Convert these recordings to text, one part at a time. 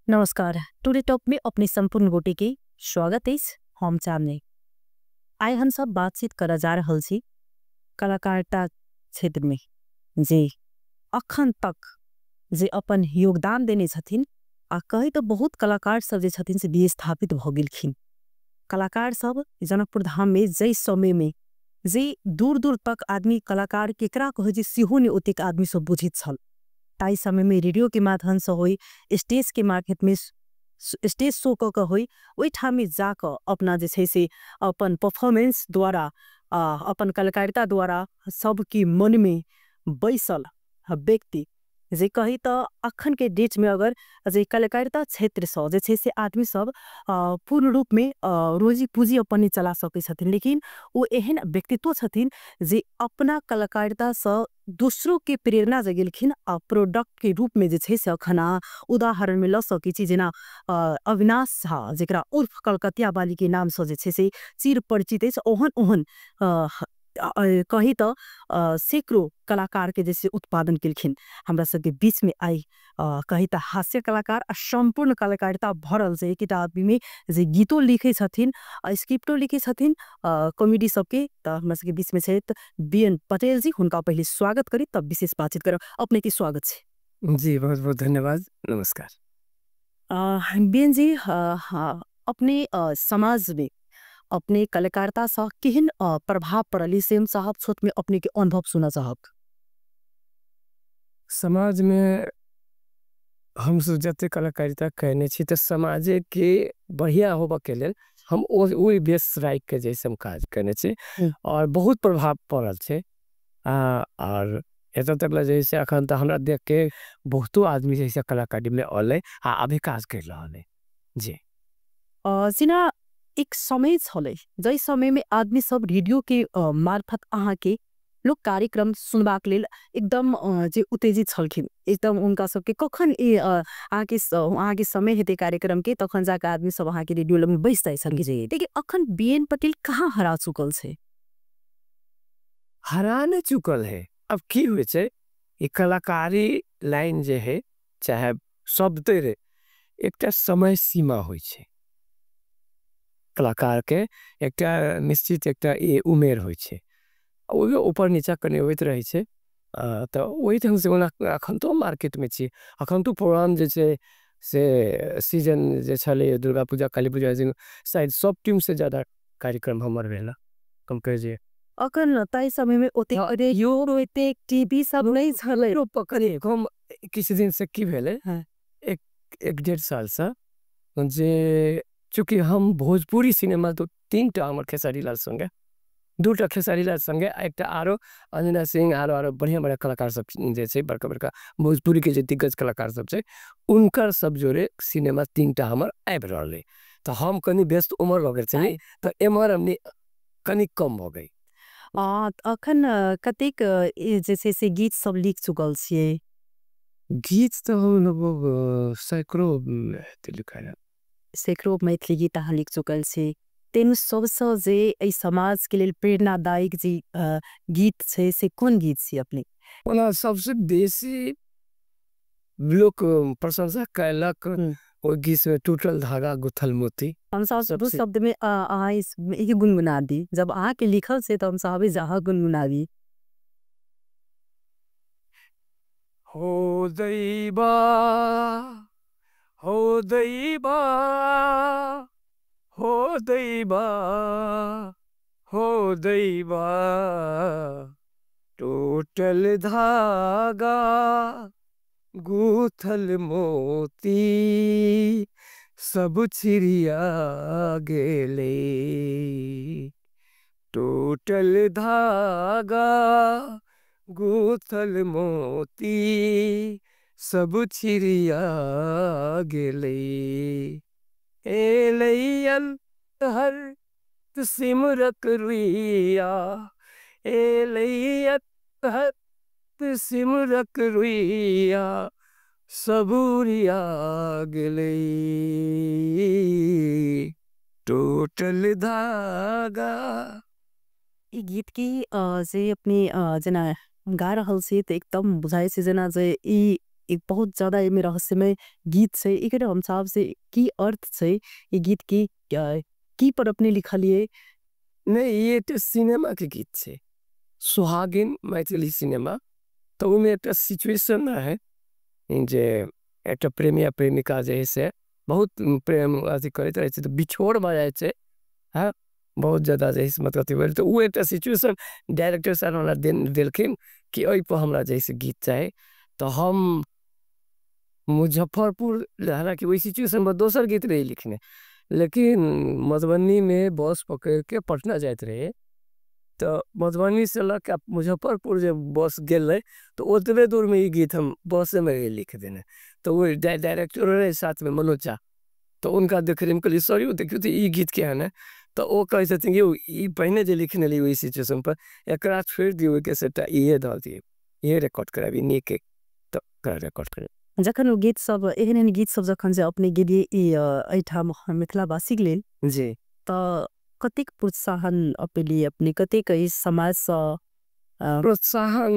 नमस्कार, today talk में अपने संपूर्ण गोटे के स्वागत है। हम चांदनी आइ हम सब बातचीत कर जा रहल छी कलाकारिता क्षेत्र में जे अखन तक जे अपन योगदान देने छथिन आ कही तो बहुत कलाकार सब जे छथिन से विस्थापित भ गेलखिन। कलाकार सब जनकपुर धाम में जै समय में जे दूर दूर तक आदमी कलाकार केकरा कहे जे सेहो ने ओतेक आदमी सब बुझैत छल, ताहि समय में रेडियो के माध्यम से होई, स्टेज के माध्यम में स्टेज शो क होई, ओहिठाम में जाके अपना जे छै से अपन परफॉर्मेंस द्वारा अपन कलाकारिता द्वारा सबके मन में बैसल व्यक्ति जे कही तो अखन के डेट में अगर जे कलाकारिता क्षेत्र से जे छै से आदमी सब पूर्ण रूप में रोजी पूंजी अपन चला सकै छथिन, लेकिन वो एहन व्यक्तित्व छथिन जे अपना कलाकारिता से दूसरों के प्रेरणा जगेलखिन आ प्रोडक्ट के रूप में जे छै से अखन उदाहरण में ल सकै छी, जेना अविनाश झा जेकरा उर्फ कलकतिया बाली के नाम से जे छै से चिर परिचित अछि, ओहन ओहन कही तो सैकड़ों कलाकार के जैसे उत्पादन केलखिन। हमरा सबके बीच में आई कही तो हास्य कलाकार आ संपूर्ण कलाकारिता भरल छै एक आदमी में जे गीतो लिखे छथिन, स्क्रिप्टो लिखे छथिन कॉमेडी सबके। तो हमरा सबके बीच में छै बी.एन. पटेल जी, हुनका पहले स्वागत करी तब विशेष बातचीत करब। अपने के स्वागत छै। जी बहुत बहुत धन्यवाद, नमस्कार। बी.एन. जी, अपने समाज में अपने कलाकारिता से केहन प्रभाव पड़ल से हम चाहब छोट में अपने के अनुभव सुना चाहब। समाज में हम सब जते कलाकारिता कहने छी तो समाज के बढ़िया होबा के लेल हम ओहि बेस राखि के जैसे हम काज करने छी और बहुत प्रभाव पड़ल छै। और एतऽ तक ला जैसे अखन तो हमरा देख के बहुतो आदमी जैसे कलाकारी में अलै आ अभी काज कर रहल है। जी जेना एक समय छलै जै समय में आदमी सब रेडियो के मार्फत अहाँ के लोक कार्यक्रम सुनबाक लेल एकदम जे उत्तेजित छलखिन, एकदम उनका सबके कखन अहाँ के समय हेतै कार्यक्रम के तखन जाके आदमी सब अहाँ के रेडियो लग बैस जाइ छलखिन। लेकिन अखन बी.एन. पटेल कहाँ हरा चुकल छै? हरा नहि चुकल है। अब की होइ छै, ई कलाकारी लाइन जे है चाहे शब्द रे एकटा समय सीमा होइ छै, कलाकार के एकटा निश्चित एकटा उमेर होइ छै, ओहि ऊपर नीचा कने होइत रहै छै। तऽ ओहि ढंग से ओना अखन तो मार्केट में छी, अखन तो प्रोग्राम जे छै से सीजन जे छलै दुर्गा पूजा काली पूजा शायद सब टीम से ज्यादा कार्यक्रम हमर भेल कम कहे जे अखन ताहि समय में ओतेक रेडियो ओतेक टीवी सब नहि छलै। हम किछु दिन से की भेलै, एक डेढ़ साल से जे चूँकि हम भोजपुरी सिनेमा तो 3 टा हमर खेसारी लाल संगे, 2 टा खेसारी लाल संगे, एकटा आरो अंजना सिंह आरो आरो बढ़िया बढ़िया कलाकार सब जे छै, बड़का बड़का भोजपुरी के जे दिग्गज कलाकार सब छै उनकर सब जोड़े सिनेमा 3 टा हमर आबि रहल है। तो हम कनि व्यस्त उमर भऽ गेल छै तो एम्हर हमनी कनि कम भऽ गई। अखन कतेक जे छै से गीत सब लिख चुकल छियै? गीत तो हम लगभग सैकड़ों लिखायल, सैकड़ों मैथिली गीत अहाँ लिख चुकल छी। तेनु सबसँ जे एहि समाज के लेल प्रेरणादायक जे गीत छै से कोन गीत छी अपने? ओना सबसँ बेसी लोक प्रशंसा कयलक ओहि गीत में टूटल धागा गुथल मोती। हम सब शब्द में अहाँ ई गुनगुना दी, जब अहाँ के लिखल छै तो हम चाहबै जे अहाँ गुनगुनाबी। हो दैबा हो दैबा हो दैबा हो दैबा टूटल धागा गुथल मोती सब छिरिया गेले, टूटल धागा गुथल मोती सब छिरिया गेले, एलैयन हर सिमरक रुइया, एलैयन हर सिमरक रुइया सबुरिया गेले, टूटल धागा। ई गीत की जे अपने जेना गा रहल छी तऽ एकदम बुझाइ छै जेना जे ई एक बहुत ज्यादा एमे रहस्यमय गीत छै, एकर हम चाहब से की अर्थ छै ई गीत की, की पर अपने लिखलिए? नहीं, ये तो सिनेमा के गीत छै, सुहागिन मैथिली सिनेमा। तो उमे एक सिचुएशन है जे एक प्रेमी प्रेमिका जे से बहुत प्रेम करते रहे, तो बिछोड़ भ जाए छे, हाँ, बहुत ज्यादा जैसे मतलब। तो वो एक सिचुएशन डायरेक्टर सर हमरा देलखिन कि ओहि पर हमरा जैसे गीत चाहे। तो हम मुजफ्फरपुर, हालांकि वही सिचुएशन में दोसर गीत रहे लिखने, लेकिन मधुबनी में बस पकड़ के पटना जाते रहे, तो मधुबनी से लग मुजफ्फरपुर जब बस गए तो उतने दूर में ये गीत हम बस में लिख देने। तो वो डायरेक्टर रहे साथ में मनोज झा, तो उनका देख रहे कहलिए सर यौ देखियौ तो ई गीत के है ना, तो वो कहै छथिन यौ ई पहिने जे लिखने रही ओहि सिचुएशन पर एकरा छोड़ि दियौ, ओहिके सेटा इहे दऽ दियौ, इहे रिकॉर्ड कराबी नीक, तऽ ओकरा रिकॉर्ड करा। जखन ओ गीत सब एहन एहन गीत सब जखन जे अपने गेलिए ई एहिठाम मिथिलावासीक लेल जी, तऽ कतेक प्रोत्साहन पेलिए अपने, कतेक एहि समाजसँ प्रोत्साहन?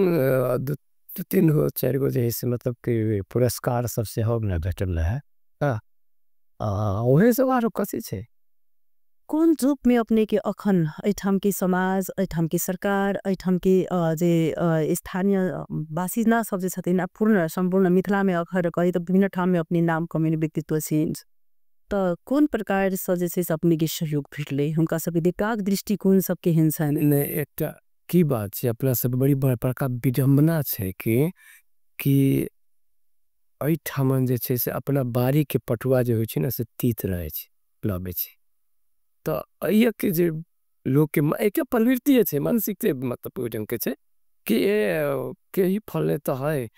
दू तीन गो चारि गो जे है मतलब कि पुरस्कार सब सेहो हमरा भेटल रहै, हँ, ओहे सब। आरो कथी छै? कोन रूप में अपने के अखन एहिठाम के समाज, एहिठाम के सरकार, एहिठाम के जे स्थानीय बासिन्दा सब जे छथिन, पूर्ण सम्पूर्ण मिथिला में अखन कही तऽ विभिन्न ठाम में अपने नाम कमेने व्यक्तित्व छिन, तऽ कोन प्रकार से जे छै से अपने के सहयोग भेटलै हुनका सबके देखबाक दृष्टिकोण सब केहन छनि? नहि, एकटा की बात छै, अपना सब बड़ी बड़का विडम्बना छै कि एहिठाम जे छै से अपना बाड़ी के पटुआ जे होइ छै ने से तीत रहै छै, लगै छै। तऽ एहिके जे लोकके एकटा प्रवृत्ति छै, मानसिकते मतलब ओहि ढङ्गके छै कि के ही फलने तऽ है,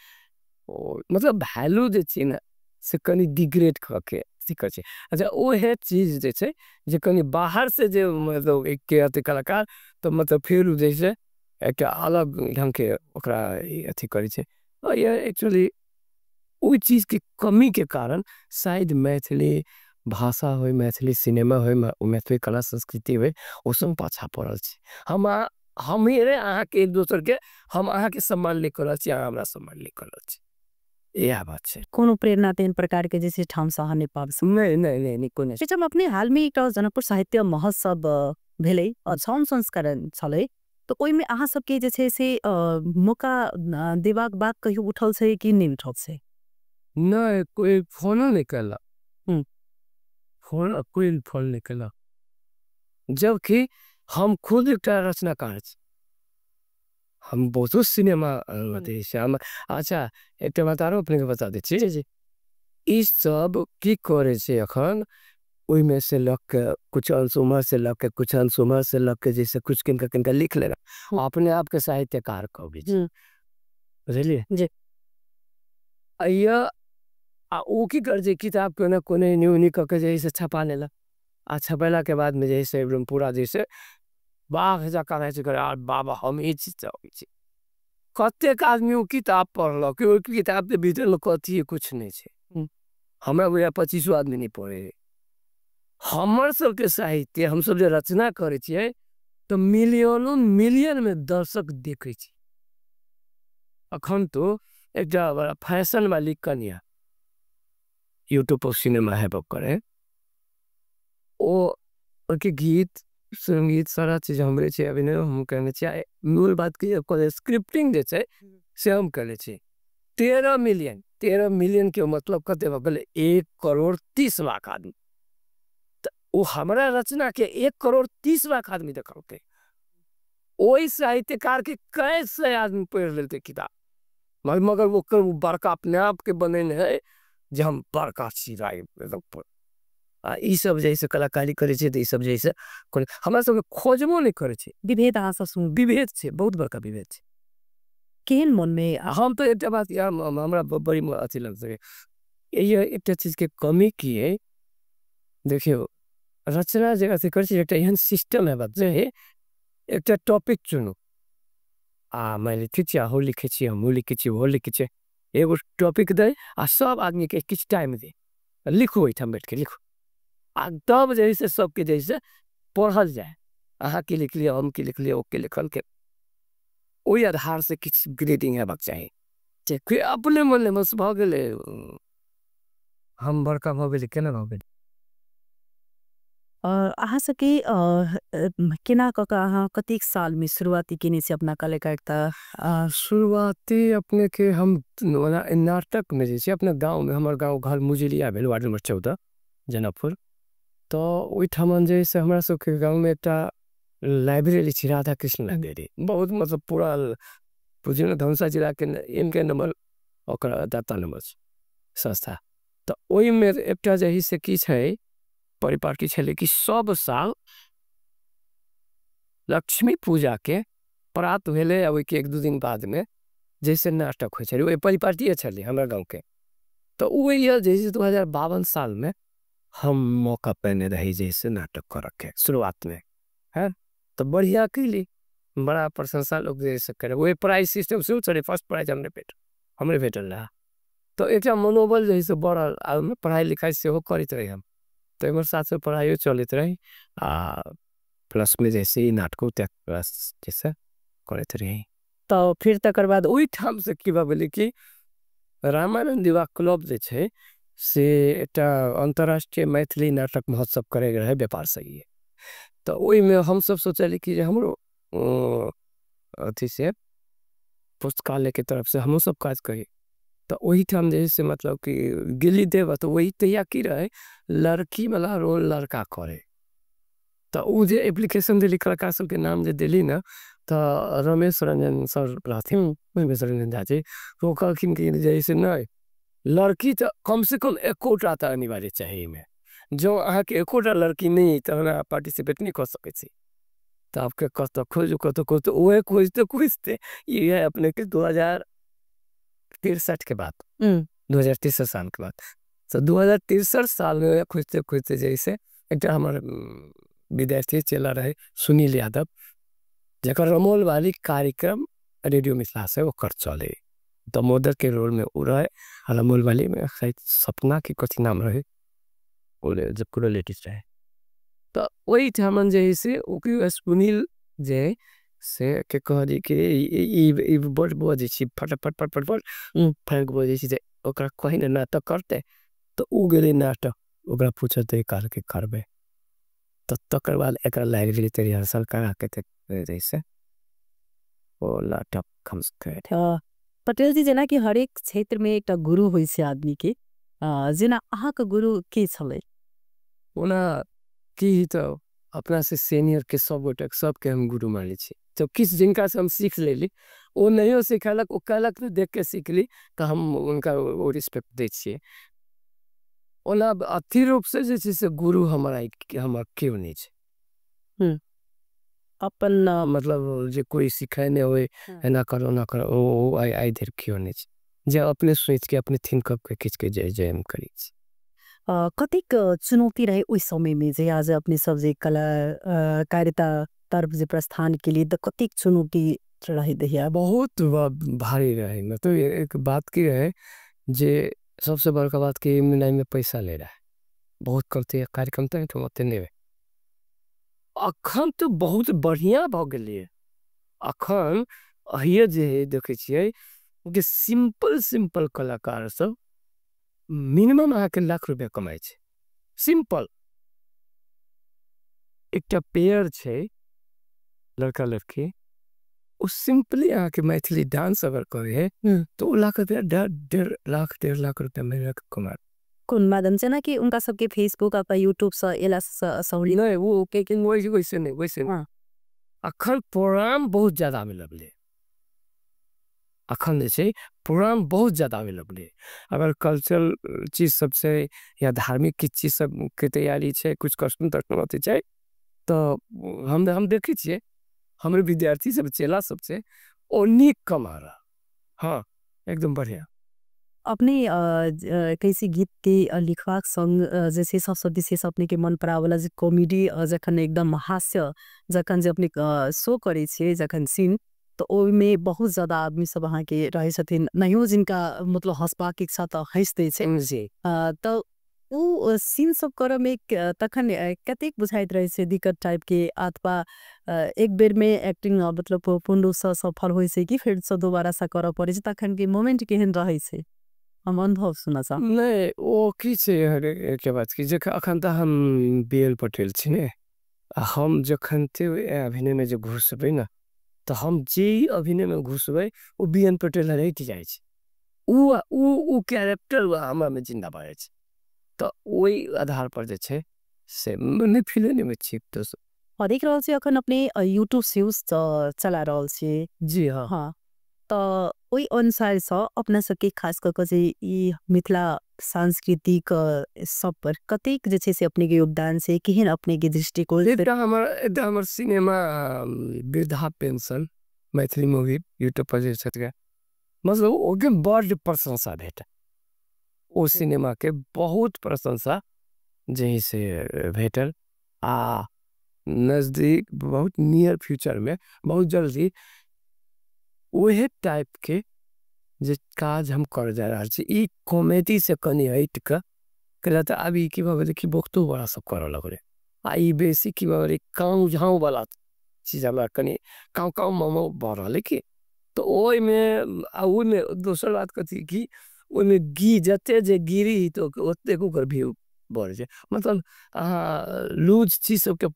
मतलब वैल्यू जे छै ने से कनि डिग्रेड कऽ के सीखै छै। अच्छा, ओहे चीज जे छै जे कनि बाहर से जे मतलब एक अथी कलाकार तऽ मतलब फेर जे छै एकटा अलग ढङ्गके ओकरा अथी करै छै। एक्चुअली ओहि चीजके कमीके कारण शायद मैथिली भाषा होइ, मैथिली सिनेमा होइ, मैथिली कला संस्कृति होइ, ओ सब पाछा पड़ल छै। हम अहाँके एक दोसरके, हम अहाँके सम्मान नहि कऽ रहल छी, अहाँ हमरा सम्मान नहि कऽ रहल छी, इएह बात छै। कोनो प्रेरणा तेहन प्रकार के जे छै ठाम से अहाँ नहि पाबि सकै? नहि नहि नहि नहि, कोनो। हम अपने हाल में एकटा जनकपुर साहित्य महोत्सव भेलै, छम संस्करण छलै, तऽ ओहिमे अहाँ सबके जे छै से मौका देबाक बात कहियो उठल छै कि नहि उठल छै? नहि, कोई फोनो नहि केलक, फोन कोई फोन नहि केलक, जबकि हम खुद एकटा रचनाकार छी, हम बहुतो सिनेमा हम। अच्छा, एकटा बात आरो अपनेके बता दै छी। ई सब की करै छै अखन, ओहिमे से लग के कुछ अंश उम्हर से लग के, कुछ अंश उम्हर से लग के, जैसे कुछ किनका किनका लिख लेना, अपने आप के साहित्यकार कहबै छै, बुझलियै जी? आ ओ की कर छै, किताब के ने कोने एनी ओनी कऽ के जे से छपा लेलक, आ छपेला के बाद में जे से पूरा जैसे बाघ जकाँ रहै छै, बाबा हम ई चीज छी। कतेक आदमी ओ किताब पढ़लक? ओहि किताब के भीतर में कथी कुछ नहि छै, हमरा बुझाय 25 आदमी नहि पढ़े। हमर सबके साहित्य, हमसब जे रचना करै छियै तऽ मिलियनो मिलियन में दर्शक देखै छै। अखन तो एकटा बड़ा फैशन वाली कनिया यूट्यूब पर सिनेमा हेबो करे, ओ ओके गीत संगीत सारा चीज हमरे छै, अभिनय हम करने छियै, मूल बात की स्क्रिप्टिंग जे छै से हम करने छी। 13 मिलियन, 13 मिलियन के मतलब कते भऽ गेलै? 1 करोड़ 30 लाख आदमी। तऽ ओ हमरा रचना के 1 करोड़ 30 लाख आदमी देखलकै। ओहि साहित्यकार के कैसे आदमी पढ़ि लेलकै किताब? मगर ओकर बड़का अपने आप के बनेने है जे हम बड़का छी। आ ई सब जैसे कलाकारी करै छै तऽ ई सब जैसे हमरा सबके खोजबो नहि करै छै। विभेद अहाँ सब सुन विभेद छै, बहुत बड़का विभेद छै। केहन मनमे? हम तऽ एकटा बात हमरा बड़ी अथी लगै एकटा चीज के कमी की है, देखियौ, रचना जे अथी करै छै, एकटा एहन सिस्टम हेबाक चाही। एकटा टॉपिक चुनू, आ मानि लिअ ठीक छै, अहूँ लिखै छी, हमहूँ लिखै छी, ओहो लिखै छै, एगो टॉपिक दै आ सब आदमीके किछु टाइम दै, लिखू, ओहिठाम बैठके लिखू, आ तब जे है से सबके जे है से पढ़ल जाय, अहाँ की लिखलियै, हम की लिखलियै, ओ की लिखलकै, ओहि आधार से किछु ग्रेडिंग हेबाक चाही। अपने मने बस भऽ गेलै, हम बड़का भऽ गेली, केना भऽ गेली। अहाँ सबके केना कऽ अहाँ कतेक साल में शुरुआती केने छी अपना कलाकारिता? शुरुआती अपने के हम नाटक में जे छै अपना गाँव में, हमर गाँव घर मुजरिया भेल, वार्ड नंबर 14 जनकपुर। तो ओहिठाम जे से हमरा सबके गाँव में एकटा लाइब्रेरी छै, राधा कृष्ण लाइब्रेरी, बहुत मतलब पूरा बुझियौ ने धनुषा जिला के एम के नंबर ओकर दाता नंबर छै संस्था। तऽ ओहिमे एकटा जे से की छै परिपाटी छलै कि सब साल लक्ष्मी पूजा के प्रात भेलै आ ओहिके एक दू दिन बाद में जैसे नाटक होइ छलै, ओहि परिपाटिए छलै हमरा गाँव के। तऽ ओहि जैसे 2052 साल में हम मौका पेने रही जैसे नाटक करऽ के शुरुआत में है, तऽ बढ़िया कैली, बड़ा प्रशंसा लोग जैसे करे। ओहि प्राइज सिस्टम सेहो छलै, फर्स्ट प्राइज हमरे भेटल रहे। तऽ एकटा मनोबल जैसे बढ़ल, आ ओहिमे पढ़ाइ लिखाइ सेहो करैत रही हम, तऽ एमहर साथ में पढ़ाइयो चलैत रही आ प्लस में जैसे नाटको जैसे करैत रही। तऽ फिर तकर बाद ओहिठाम से की भऽ गेलै कि रामानन्द युवा क्लब जे छै से एकटा अन्तर्राष्ट्रीय मैथिली नाटक महोत्सव करैके रहै व्यापार सही, तऽ ओहिमे हमसब सोचली कि जे हमरो अथी से पुस्तकालय के तरफ से हमहूँ सब काज करी। तऽ ओहिठाम जे से मतलब कि गेली देव, तऽ ओहि तहिया की रहै लड़की वाला रोल लड़का करे। तऽ ओ जे एप्लीकेशन देली, कलाकार सबके नाम जे देली ने, तऽ रमेश रंजन सर रहथिन, रमेश रंजन झा जी, ओ कहलखिन कि जे से नहि लड़की तऽ कम से कम एकोटा तऽ अनिवार्य चाही एहिमे, जँ अहाँके एकोटा लड़की नहि अइ तहन अहाँ पार्टिसिपेट नहि कऽ सकै छी। तऽ आबके कतऽ खोजू कतऽ खोजू, ओहे खोजिते खोजिते इएह अपने के 2063 के बात, 2063 साल के बात। तऽ 2063 साल में खोजिते खोजिते जैसे एकटा हमर विद्यार्थी चेला रहे सुनील यादव, जकर रमोल वाली कार्यक्रम रेडियो मिथिला से ओकर चले, दमोदर के रोल में ओ रहे, आ रमोल वाली में शायद सपना के कथी नाम रहे, जब पूरा लेडीज रहे। तऽ ओहिठाम जे से ओ सुनील जे से के कहली कि ई बड़ बजै छी, फटाफट फटफट फट बजै छी, ओकरा कही ने नाटक करते, तऽ ओ गेलै नाटक, ओकरा पूछते करके करबै। तऽ तकर बाद एकरा लागि गेलै रिहर्सल करा के जैसे ओ नाटक हम करे। पटेल जी जेना कि हरेक क्षेत्र में एकटा गुरु होइ छै आदमी के, जेना अहाँके गुरु के छलै? ओना की तऽ अपना से सीनियर के सब गोटे सबके हम गुरु मानै छी, तऽ किछु जिनका से हम सीख लेली, ओ नहियो सिखेलक, ओ कहलक तऽ देख के सीखली, तऽ हम हुनका ओ रिस्पेक्ट दै छियै। ओना अथी रूप से जे छै से गुरु हमर केओ नहि छै। अपन मतलब जे कोई सिखेने होइ एना करो ओना करो, ओ आइ धरि केओ नहि छै, जे अपने सोचि के अपने थिंक अप के किछु के जे हम करै छी। कतेक चुनौती रहे ओहि समय में जे आज अपने सब जे कलाकारिता तरफ जे प्रस्थान के लिए, तऽ कतेक चुनौती रहे दहिया? बहुत भारी रहे। मतलब एक बात की रहे जे सबसे बड़का बात की में पैसा ले रहा है, बहुत करते कार्यक्रम तो ओते नहीं रहे। अखन तो बहुत बढ़िया भऽ गेलियै, अखन अहिये जे देखै छियै कि सिंपल सिंपल कलाकार सब मिनिमम अहाँके लाख रुपया कमाइ छै, सिंपल। एकटा पेयर छै लड़का लड़की, ओ सिंपली अहाँके मैथिली डांस अगर करै है तो ओ लाख रुपया डेढ़ लाख 1.5 लाख रुपया महीना के कमा। कोन माध्यम जेना कि उनका सबके फेसबुक आ यूट्यूब से एला सहूलियत? नहीं, वो के वैसे नहीं, वैसे नहीं। अखन प्रोग्राम बहुत ज्यादा आबै लगलै, अखन जे छै प्रोग्राम बहुत ज्यादा आबै लगलै। अगर कल्चरल चीज सब छै या धार्मिक किछु चीज सब के तैयारी छै, कुछ कस्टम तस्टम अथी छै, तऽ हम देखै छियै हमरे विद्यार्थी सब चेला सब छै, ओ नीक कमा रहा, हाँ एकदम बढ़िया। अपने कैसे गीत के लिखबाक संग जैसे सबसे विशेष अपने के मन पड़ावला जे कॉमेडी जखन एकदम हास्य जखन जे अपने शो करै छियै जखन सीन, तऽ ओहिमे बहुत ज्यादा आदमी सब अहाँके रहै छथिन, नहियो जिनका मतलब हंसबाक इच्छा तऽ हँसि दै छै। तऽ ओ सीन सब करऽ में तखन कतेक बुझाइत रहे छै दिक्कत टाइप के, अथवा एक बेर में एक्टिंग मतलब पूर्ण रूप से सफल होइ छै कि फिर से दोबारा से करऽ पड़ै छै, तखन के मोमेंट केहन रहै छै, हम अनुभव सुनऽ चाहब। नहि, ओ की छै एकटा बात की अखन तऽ हम बी एल पटेल छी ने, आ हम जखन ते अभिनय में जे घुसबै ने, तऽ हम जे अभिनय में घुसबै ओ बी एन पटेल हटि जाइ छै, ओ कैरेक्टर हमरा में जिन्दा भऽ जाइ छै, तऽ ओहि आधार पर जे छै से नहि फीले नहि होइ छै। देख रहल छी अखन अपने यूट्यूब सीरीज चला रहल छी। जी हाँ। हाँ, तऽ ओहि अनुसार सँ अपना सबके खास कऽ के जे ई मिथिला सांस्कृतिक सब पर कतेक जे छै से अपने के योगदान छै, केहन अपने के दृष्टिकोण? एकटा हमर सिनेमा वृद्धा पेंशन मैथिली मूवी यूट्यूब पर जे छै, मतलब ओके बड्ड प्रशंसा भेटल, ओ सिनेमा के बहुत प्रशंसा जे से भेटल, आ नजदीक बहुत नियर फ्यूचर में बहुत जल्दी ओहे टाइप के जे काज हम कर जा रहल छी, ई कॉमेडी से कनि हटि कऽ, कैला तऽ आब ई की भऽ गेलै कि बहुतो बड़ा सब करऽ लगलै, आ ई बेसी की भऽ गेलै काँव झाँव वाला चीज हमरा कनि काँव काँव मामा भऽ रहल की, तऽ ओहिमे ओहिमे दोसर बात कथी की ओहिमे घी जते जे गिरी तऽ ओतेक ओकर व्यू बढ़ै छै, मतलब अहाँ लूज चीज सबके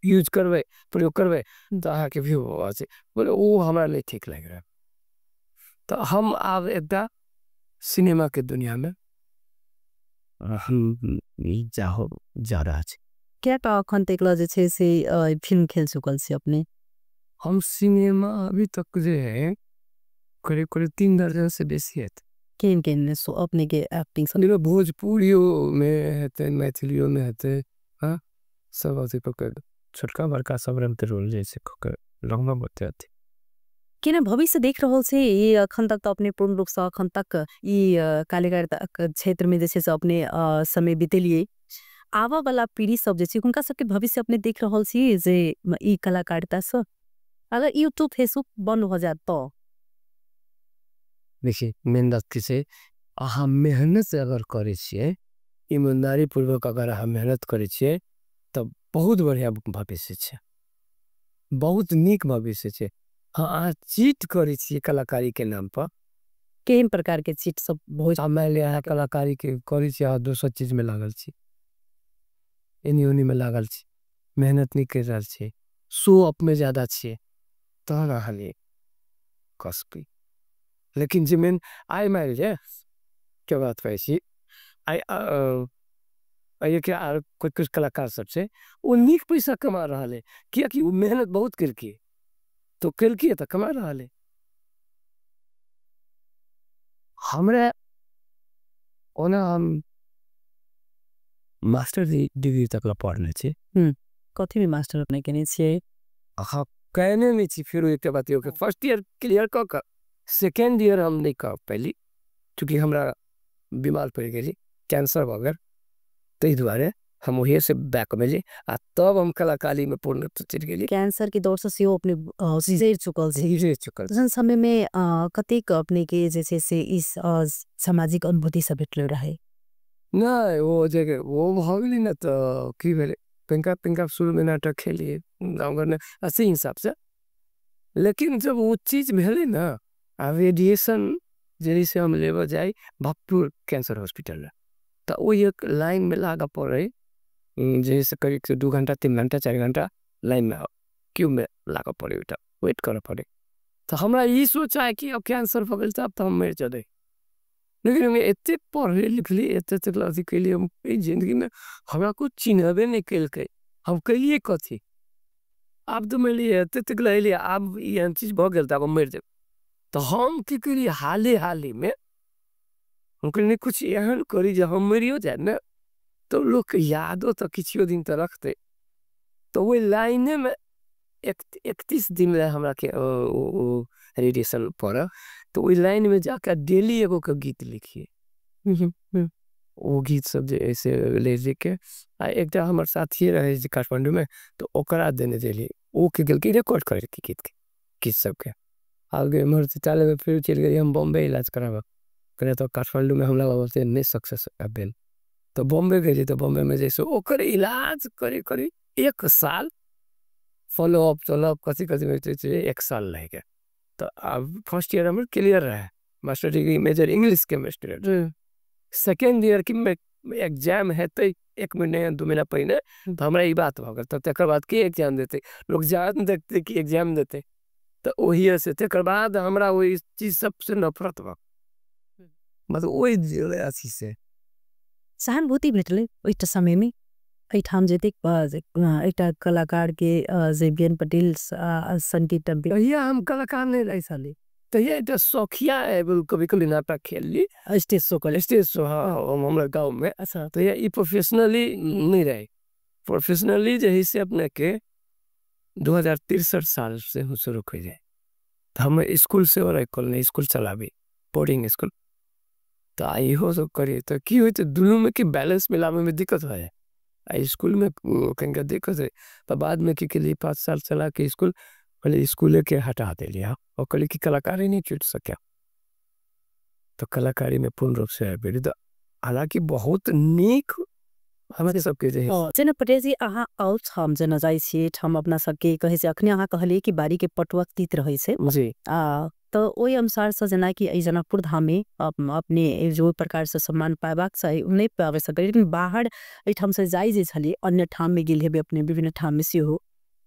यूज करबै, प्रयोग करबै तऽ अहाँके व्यू बढ़ै छै, ओ हमरा नहि ठीक लागि रहल। तऽ हम आब एकटा सिनेमा के दुनिया में हम जा रहल छी। कएटा अखन तक जे छै से फिल्म खेल चुकल छी अपने? हम सिनेमा अभी तक जे है करीब करीब 3 दर्जन से बेसी है। केहन केहन अपने के एक्टिंग सब? भोजपुरियो में हेतै, मैथिलियो में हेतै, हाँ, सब अथी पकड़ छोटका बड़का सब रंग के रोल जैसे रंगमा बते अथी। केना भविष्य देख रहल छी ये अखन तक तो अपने पूर्ण रूप से अखन तक ई कलाकारिता क्षेत्र में जे छै से अपने समय बितेलिए, आवा वाला पीढ़ी सब जे छै हुनका सबके भविष्य अपने देख रहल छी जे ई कलाकारिता से अगर यूट्यूब फेसबुक बंद हो जाए तो? देखिए मेन बात की छै, अहाँ मेहनत अगर करै छियै, ईमानदारी पूर्वक अगर अहाँ मेहनत करै छियै तऽ बहुत बढ़िया भविष्य छै, बहुत नीक भविष्य छै। हाँ, अहाँ चीट करै छियै कलाकारी के नाम पर। केहन प्रकार के चीट सब बहुत? मान लिअ अहाँ कलाकारी के करै छियै, अहाँ दोसर चीज में लागल छी, एनी ओनी में लागल छी, मेहनत नहीं कर रहल छी, शो अप में ज्यादा छियै, तहन अहाँ नहीं कऽ सकै। लेकिन जे मेन आइ मानि लिअ के बात कहै छी, आइ के आर कुछ कुछ कलाकार सब छै ओ नीक पैसा कमा रहल है, कियाकि ओ मेहनत बहुत केलकै, तो केलकै तऽ कमा रहल है। हमरा ओना हम मास्टर डिग्री तक ला पढ़ने छी। कथी में मास्टर अपने केने छियै? हाँ, कहने नहीं छी, फिर एक बात यो कि फर्स्ट ईयर क्लियर कऽ कऽ सेकेंड ईयर हम नहीं कर पैली, चूँकि हमरा बीमार पड़ गेली, कैंसर भऽ गेल, ताहि दुआरे हम ओहिए से बैक में जी, आ तब हम कलाकारी में पूर्ण रूप से चलि गेली। कैंसर के दौर से सेहो अपने गुजरि चुकल छी। गुजरि चुकल छी। तहन समय में कतेक अपने के जे छै से इस सामाजिक अनुभूति सब भेटलो रहे? नहीं, वो जे वो भऽ गेली ने तऽ की भेलै, पिंका पिंका शुरू में नाटक खेलिए गाँव घर में ऐसे हिसाब से, लेकिन जब वो चीज भेलै ना, आ रेडिएशन जैसे हम लेबऽ जाए भक्तपुर कैंसर हॉस्पिटल में, तऽ वो एक लाइन में लागऽ पड़ै, जैसे करीब 2 घंटा 3 घंटा 4 घंटा लाइन में क्यू में लागऽ पड़ै, वेट करऽ पड़ै। तऽ हमरा ई सोच आए कि अब कैंसर भऽ गेल तऽ अब तऽ हम मरि जेबै, लेकिन हम एते पढ़ली लिखली एते एते अथी केलियै, हम एहि जिंदगी में हमरा कोइ चिन्हबे नहि केलकै, हम केलियै कथी, आब तऽ मानि लिअ एते तक एलियै, आब ई एहन चीज भऽ गेल तऽ आब हम मरि जेबै। तऽ हम की केलियै, हाले हाले में हम कहलियै नहि कुछ एहन करी जे हम मरियो जायब ने तऽ लोक यादो तऽ किछुओ दिन तऽ रखतै। तऽ ओहि लाइने में 31 दिन लए हमरा के रेडिएशन पड़ल, तऽ ओहि लाइन में जाके डेली एगो के गीत लिखिए, ओ गीत सब जे ऐसे ले ले के, आ एकटा हमर साथी रहे जे काठमांडू में, तऽ ओकरा देने देलियै, ओ की केलकै रिकॉर्ड करेलकै गीत के, गीत सबके। आगे एम्हर से चाले में फिर चलि गेलियै हम बॉम्बे इलाज कराबऽ, कहलियै तऽ काठमांडू में हमरा बाबा से नहि सक्सेस भेल, तो बॉम्बे गेली, तो बॉम्बे में जैसे ओकर इलाज करी करी 1 साल फॉलोअप चलब कथी कथी में 1 साल लग गया। तो अब फर्स्ट ईयर हमर क्लियर रहे, master degree major English chemistry. Second year की में एग्जाम है तो 1 महीना या 2 महीना पहले तो हमारा ये बात हो गया। तब तक बाद की एग्जाम देते लोग जान देखते कि एग्जाम देते, तो वही से तकर बाद हमारा वही चीज सबसे नफरत बा, मतलब वही अथी से सहानुभूति भेटलै ओहि समय में। एहिठाम जतेक एकटा कलाकार के जे बी एन पटेल संगीत तहिया हम कलाकार नहीं रह साली, तहिया एकटा शौखिया कभी कभी नाटक खेल ली स्टेज शो कर स्टेज शो, हाँ हमारा गाँव में। अच्छा तो यह प्रोफेशनली नहीं रहे, प्रोफेशनली जे से अपने के 2063 साल से हम शुरू कर जाए। तो हम स्कूल से और कॉल स्कूल चलाबी बोर्डिंग स्कूल, तो इहो सब करिए तो की होते दोनों में कि बैलेंस मिलावे में दिक्कत हो जाए। स्कूल में कहीं दिक्कत है तो बाद में की के लिए 5 साल चला के स्कूल पहले स्कूल के हटा दे लिया और कहली कि कलाकारी नहीं छूट सका, तो कलाकारी में पूर्ण रूप से आबि। तो हालांकि बहुत नीक हमारे सबके जे जेना पटेल जी अहाँ आउ हम जेना जाइ छी हम अपना सबके कहै छै, अखने अहाँ कहलियै कि बाड़ी के पटुआ तीत रहै छै जी, तो ओहि अनुसार से जेना कि एहि जनकपुर धाम में अपने जो प्रकार से सम्मान पायबाक चाही ओ नहि पाबि सकलियै, लेकिन बाहर एहिठाम से जाइ जे छलियै अन्य ठाम में गेल हेबै, अपने विभिन्न ठाम में सेहो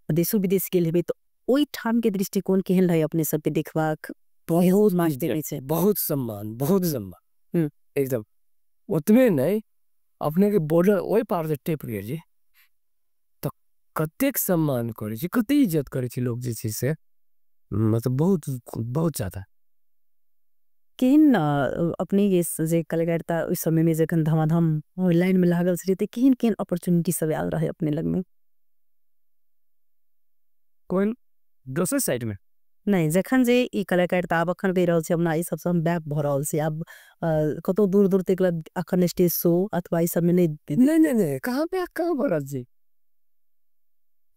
देशो विदेश गेल हेबै, तो ओहि ठाम के दृष्टिकोण केहन रहै अपने सबके देखबाक? बहुत मास देने छै, बहुत सम्मान, बहुत सम्मान एकदम। ओतबे नहीं अपने के बॉर्डर ओहि पार से टेप गेल जी तो कतेक सम्मान करै छी, कतेक इज्जत करै छी लोग जे छै से, मतलब बहुत बहुत ज्यादा। केहन अपने ये जे कलाकारिता ओहि समय में जखन धमाधम लाइन में लागल छलियै तऽ केहन केहन अपॉर्चुनिटी सब आयल रहै अपने लग में? कोन दोसर साइड में नहीं, जखन जे ई कलाकारिता आब अखन कहि रहल छी अपना ई सबसँ हम बैक भऽ रहल छी, आब कतौ दूर दूर तक अखन स्टेज शो अथवा ई सब में नहीं नहीं नहीं नहीं कहाँ पे कहाँ भऽ रहल छी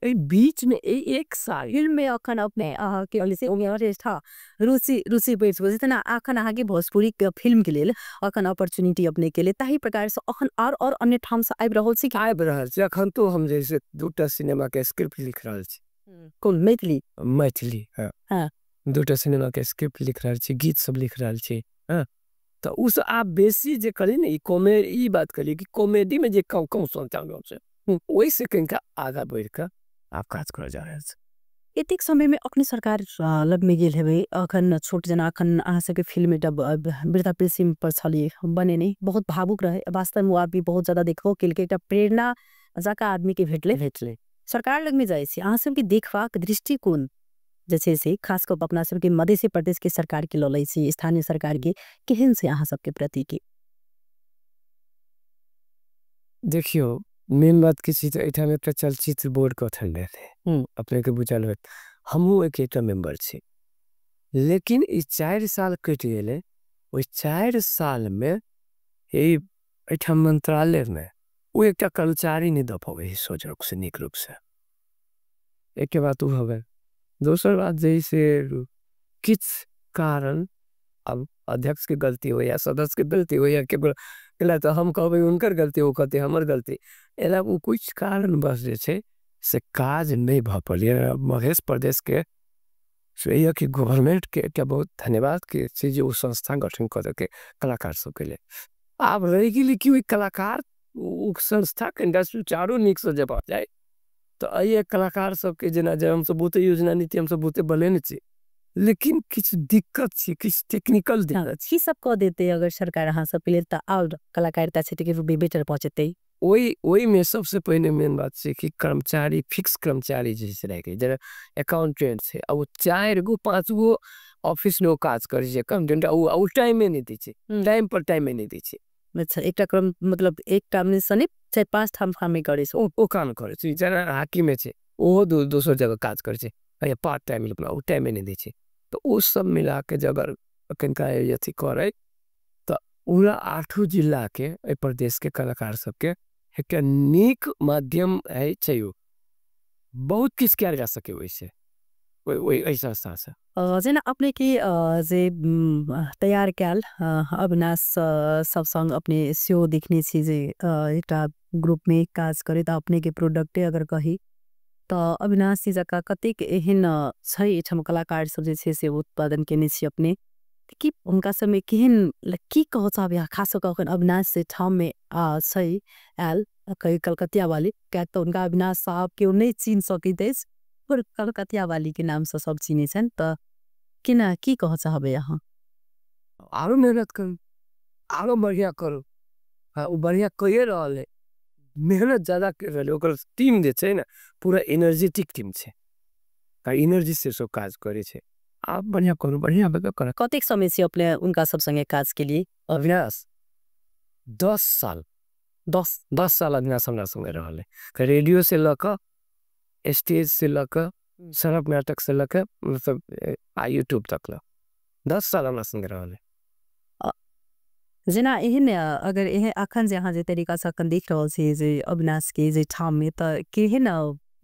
एहि बीच में 1 साल फिल्म में अखन अपने अहाँके से रुचि रुचि बढ़ि चुकल छै, तेना अखन अहाँके भोजपुरी फिल्म के लेल अखन अपॉर्चुनिटी अपने के लेल ताहि प्रकार से अखन और अन्य ठाम से आबि रहल छी? आबि रहल छी। अखन तो हम जैसे 2टा सिनेमा के स्क्रिप्ट लिख रहल छी। कोन मैथिली? मैथिली, हाँ। 2टा सिनेमा के स्क्रिप्ट लिख रहल छी, गीत सब लिख रहल छी, हाँ। तो उस आप बेसी जे करी ने ई बात करी कि कॉमेडी में जे कम कम सोचा छै ओहि से कनिका आगा बढ़ि कऽ आप काज करऽ जा रहल छी। एतेक समय में अखने सरकार लग में गेल हेबै, अखन छोट जेना अखन अहाँ सबके फिल्म एकटा वृद्धा पेंशन पर छलियै बनेने, बहुत भावुक रहे वास्तव में, ओ आदमी बहुत ज्यादा देखबो केलकै, एकटा प्रेरणा जकाँ आदमी के भेटलै। भेटलै। सरकार लग में जाइ छी अहाँ सबके देखबाक दृष्टिकोण जे छै से खास कऽ अपना सबके मधेसी प्रदेश के सरकार के लऽ लै छी, स्थानीय सरकार के केहन छै अहाँ सबके प्रति के? देखियौ मेन बात की छै तऽ एहिठाम एकटा चलचित्र बोर्ड गठन भेल है, अपने के बुझल होयत, हमहूँ एकटा मेंबर छी, लेकिन ई 4 साल कटि गेलै, ओहि 4 साल में एहिठाम मंत्रालय में ओ एकटा कर्मचारी नहि दऽ पबै है सोझ रूप से नीक रूप से, एक बात ओ भऽ गेल। दोसर बात जे से किछु कारण अब अध्यक्ष के गलती हो या सदस्य के गलती हो या केकरो तऽ हम कहबै हुनकर गलती ओ कहतै हमर गलती, एना ओ कुछ कारण बस जे छै से काज नहि भऽ पड़लै। मधेश प्रदेश के से कि गवर्नमेंट के एकटा बहुत धन्यवाद के छै जे ओ संस्था गठन कऽ देलकै कलाकार सबके लेल। आब रहि गेलै कि ओहि कलाकार ओ संस्था कनिटा सुचारू नीकसँ जे भऽ जाय तऽ एहि कलाकार सबके जेना जे हमसब बहुते योजना नीति हमसब बहुते बनेने छी, लेकिन किछु दिक्कत छै, किछु टेक्निकल दिक्कत छै। की सब कऽ देतै अगर सरकार अहाँ सबके लेल तऽ आओर कलाकारिता क्षेत्र के रूप में बेटर पहुँचतै? ओहिमे सबसे पहिने मेन बात छै कि कर्मचारी फिक्स कर्मचारी जे छै राखि, जेना अकाउंटेंट छै आ ओ 4 गो 5 गो ऑफिस में ओ काज करै छै अकाउंटेंट, ओ टाइमे नहि दै छै, टाइम पर टाइमे नहि दै छै। अच्छा, एकटा क्रम मतलब एकटा में सनी 4-5 ठाम कामे करै छै। ओ काम करै छै, जेना हाकिमे छै ओहो दोसर जगह काज करै छै, पार्ट टाइम ओ टाइमे नहि दै छै। तऽ ओ सब मिलाके जे अगर कनिका अथी करै तऽ पूरा 8 जिला के एहि प्रदेश के कलाकार सबके एकटा नीक माध्यम है छै, बहुत किछु कयल जा सकै ओहिसँ। एहि संस्था से। जेना अपने के जे तैयार कयल अविनाश सब संग अपने सेहो देखने छी जे एकटा ग्रुप में काज करैत अपने के प्रोडक्टे अगर कही तऽ अविनाश जी जकाँ कतेक एहन छै एहिठाम कलाकार सब जे छै से उत्पादन केने छी अपने, की हुनका सब में केहन की कहऽ चाहबै अहाँ खास कऽ कऽ अविनाश जे ठाम में छै आयल कलकतिया वाली, किएक तऽ हुनका अविनाश साहब केओ नहि चिन्ह सकैत अछि पर कलकतिया वाली के नाम से सब चिन्है छनि, तऽ केना की कहऽ चाहबै अहाँ? आरो मेहनत करू, आरो बढ़िया करू। हाँ, ओ बढ़िया कहिए रहल है, मेहनत ज्यादा कर रहल है। ओकर टीम जे छै ने पूरा एनर्जेटिक टीम छै, एनर्जी से सब काज करे छै। आप बढ़िया करू, बढ़िया करू। कतेक समय से अपने उनका सब संगे काज के लिए? अविनाश 10 साल, 10 साल अविनाश हमरा संगे रहल है। रेडियो से लक, स्टेज से लक, सड़क नाटक से लक, मतलब यूट्यूब तक ल 10 साल हमरा संगे रहल है। जेना एहन अगर एहन अखन जे अहाँ जे तरीका से अखन देख रहल छी जे अविनाश के जे ठाम में तऽ केहन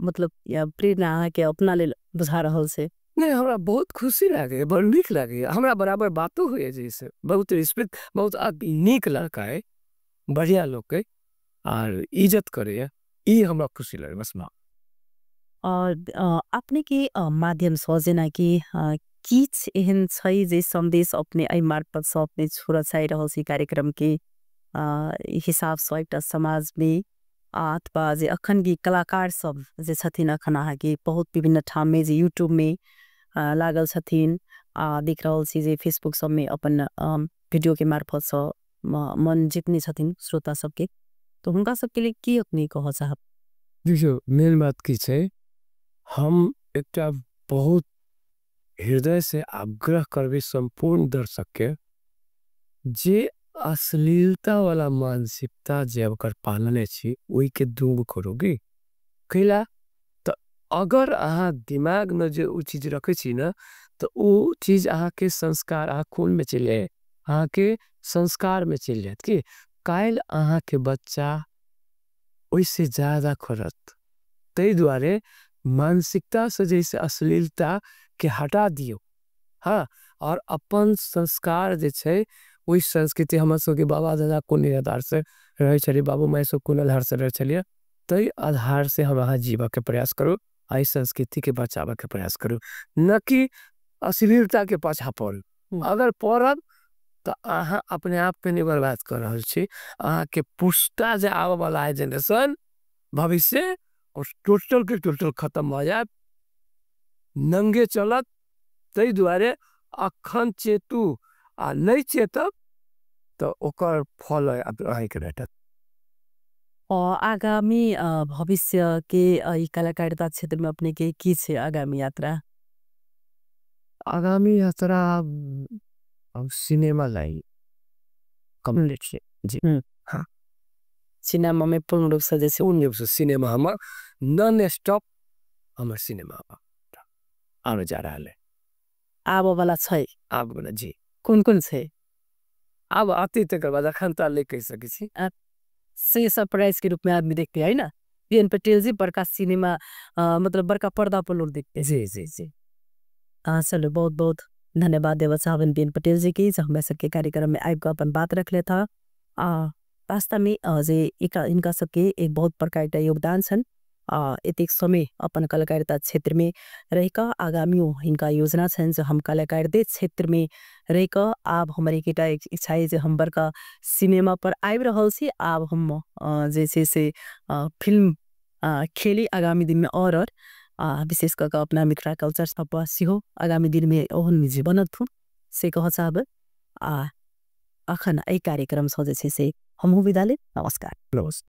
मतलब प्रेरणा अहाँ के अपना लेल बुझा रहल छै? नहीं, हमरा बहुत खुशी लागे, बड़ नीक लागे, हमरा बराबर बातो हुए जैसे बहुत रिस्पेक्ट, बहुत नीक लड़का है, बढ़िया लोग है और इज्जत करे है, ये हमरा खुशी लगे बस। माँ और अपने के माध्यम से जेना कि किछ एहन छै जे संदेश अपने एहि मार्फत से अपने छोड़ऽ चाहि रहल छी कार्यक्रम के हिसाब से एकटा समाज में अथवा जे अखन के कलाकार सब जे छथिन अखन अहाँ के बहुत विभिन्न ठाम में जे यूट्यूब में लागल छथिन, देख रहल छी जे फेसबुक सब में अपन वीडियो के मार्फत से मन जितने छथिन श्रोता सबके, तो हुनका सबके लिए की अपने कहऽ चाहब? देखियौ, मेन बात की छै, हम एकटा बहुत हृदय से आग्रह करबै संपूर्ण दर्शक के जे अश्लीलता वाला मानसिकता जे ओकर पालने छी ओहि के दूर करू। कैला तो अगर अहाँ दिमाग में जे ओ चीज रखे छी ना तो ओ चीज अहाँ के संस्कार अहाँ खून में चलि जाए, अहाँ के संस्कार में चलि जायत कि काल्हि अहाँ के बच्चा ओहिसे ज्यादा करत। ताहि दुआरे मानसिकता से जैसे अश्लीलता के हटा दियौ, हाँ, और अपन संस्कार जे छै ओहि संस्कृति हमर सबके बाबा दादा कोन आधार से रहे छलियै, बाबू माय सब कोन आधार से रहे छलियै, ताहि आधार से हम अहाँ जीबऽ के प्रयास करू, एहि संस्कृति के बचाबऽ के प्रयास करू, न कि अश्लीलता के पाछा पड़ू। अगर पड़ब तो अहाँ अपने आप के नहीं बर्बाद कर रहल छी, अहाँ के पुश्ता जे आबऽ वाला है जेनरेशन भविष्य और टोटल के टोटल खत्म हो जाए, नंगे चलत। ताहि दुआरे अखन चेतू आ नहीं चेतब तो ओकर फल अहाँके भेटत। और आगामी भविष्य के ई कलाकारिता क्षेत्र में अपने के की छै आगामी यात्रा? आगामी यात्रा अब सिनेमा लाइन कम्प्लीट छै जी। हाँ, सिनेमा में पूर्ण रूप से जैसे पूर्ण रूप से सिनेमा हमर नॉन स्टॉप हमर सिनेमा आने जा रहा है। आबऽ वाला छै? आबऽ वाला जी। कोन कोन छै? आब आते तकर बाद अखन तऽ नहि कहि सकै छी। से सरप्राइज के रूप में आदमी देखते है ना, बी एन पटेल जी बड़का सिनेमा मतलब बड़का पर्दा पर लोग देखते हैं। जी जी जी। चलो बहुत बहुत धन्यवाद देवा चाहबन बी एन पटेल जी की, जो हमारे सबके कार्यक्रम में आबि कऽ अपन बात रख लेता। वास्तव में जे इनका सबके एक बहुत बड़का एकटा योगदान छनि। एतेक समय अपन कलाकारिता क्षेत्र में रहि कऽ आगामियो हिनका योजना छनि जे हम कलाकारिते क्षेत्र में रहि कऽ आब हमर एकटा इच्छा अछि जे हम बड़का सिनेमा पर आबि रहल छी, आब हम जे छै से फिल्म खेली आगामी दिन में और विशेष कऽ कऽ अपना मिथिला कल्चर सब पर सेहो आगामी दिन में ओहन जे बनत से कहऽ चाहबै। अखन एहि कार्यक्रम सँ जे छै से हमहूँ विदा लेब। नमस्कार। नमस्कार।